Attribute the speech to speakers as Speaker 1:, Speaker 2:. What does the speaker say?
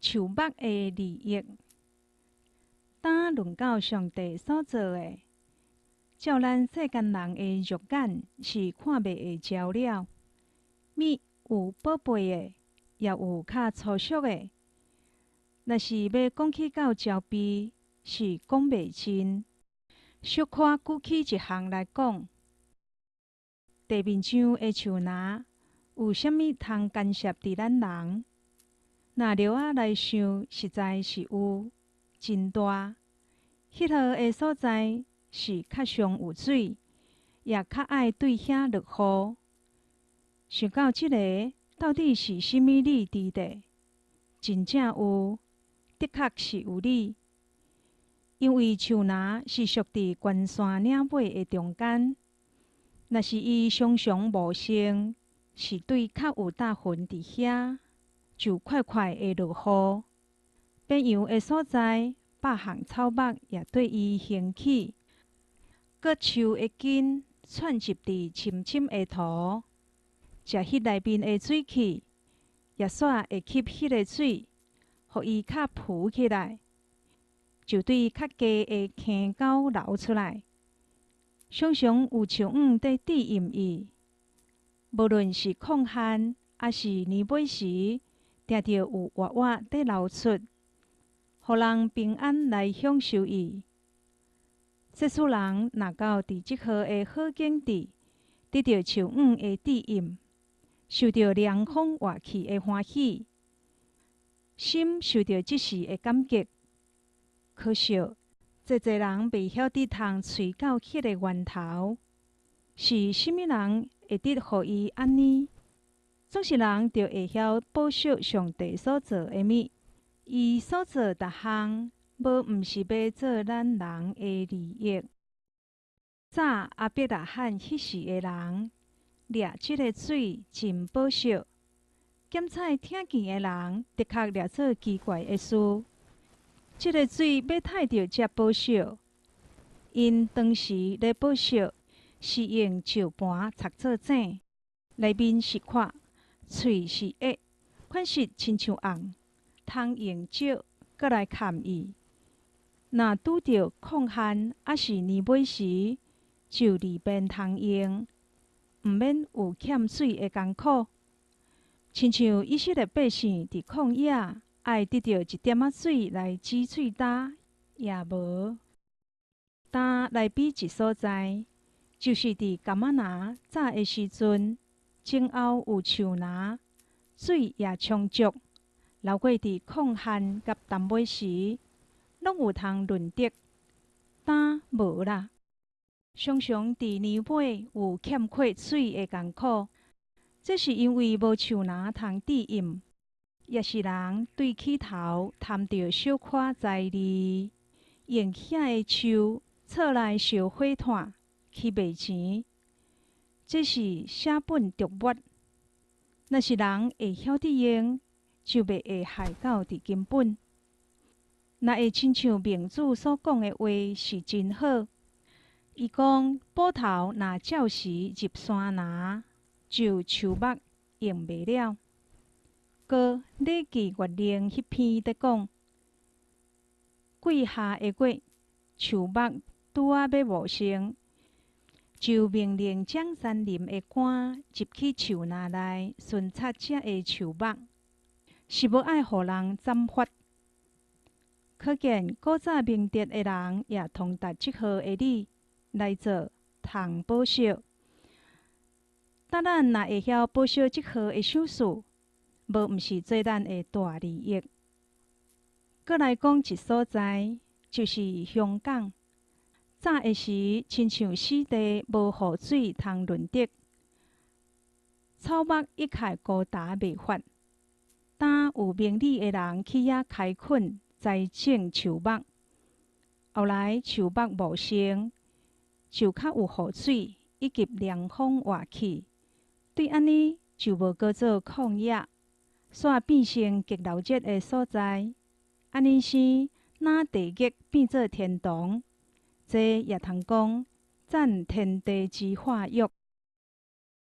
Speaker 1: 樹木的利益。當論到上帝所造的，照咱世間人的肉眼是看袂會焦了。物有寶貝的，也有較粗俗的。若是欲講起到焦備，是講袂盡。小可舉起一項來講，地面上的樹林有啥物通干涉佇咱人？若著仔來想，實在是有真大。彼號的所在是較常有水，也較愛對遐落雨。想到這个到底是啥物理佇咧？真正有，的確是有理。因為樹林是屬佇懸山嶺尾的中間，若是伊常常茂盛，是對較有搭雲佇遐，就快快會落雨。邊洋的所在，百項草木也綴伊興起，閣樹的根竄入佇深深的土，食彼內面的水氣，也煞會吸彼个水，予伊較浮起來，就對較低的坑溝流出來。常常有樹癢佇遮蔭伊，無論是曠旱，抑是年尾時，定著有活活佇流出，予人平安來享受伊。世事人若到佇這號的好景地，得著樹癢的遮蔭，受著涼風活氣的歡喜，心受著這時的感激。可惜，濟濟人袂曉得通揣到彼个源頭，是啥物人會得予伊按呢？總是人著會曉寶惜上帝所造的物，伊所造逐項，無毋是欲做咱人的利益。早亞伯拉罕彼時的人，掠這个水真寶惜，檢採聽見的人，的確掠做奇怪的事。這个水欲趁著才寶惜，𪜶當時咧寶惜，是用石盤鑿做井，內面是闊，喙是狹，款式親像甕，通用石閣來崁伊。若拄著曠旱，抑是年尾時，就利便通用，毋免有欠水的艱苦。親像以色列百姓佇曠野，愛得著一點仔水來止喙焦，也無。焦來比一所在，就是佇柑仔林早的時陣，前後有樹林，水也充足，流過佇曠旱佮冬尾時，攏有通潤得。焦無啦，常常佇年尾有欠缺水的艱苦，這是因為無樹林通遮蔭。也是人對起頭貪著小可財利，用遐个樹錯來燒火炭去賣錢，這是捨本逐末。若是人會曉得用，就袂會害到佇根本。若會親像明主所講的話是真好。伊講斧頭若照時入山林，就樹木用袂了。閣禮記月令彼篇佇講，季夏的月，樹木拄仔欲茂盛，就命令掌山林的官入去樹林內巡查遮的樹木，是無愛予人斬伐。可見古早明哲的人也通達這號的理來做通寶惜。當咱若會曉寶惜這號的賞賜，無毋是做咱的大利益。閣來講一所在，就是香港。早的時，親像死地無雨水通潤得，草木一概孤焦袂發。當有明理的人去遐開墾栽種樹木，後來樹木茂盛，就較有雨水以及涼風活氣，對按呢就無閣做曠野。煞變成極鬧熱的所在，按呢生，若地獄變做天堂，這也通講讚天地之化育。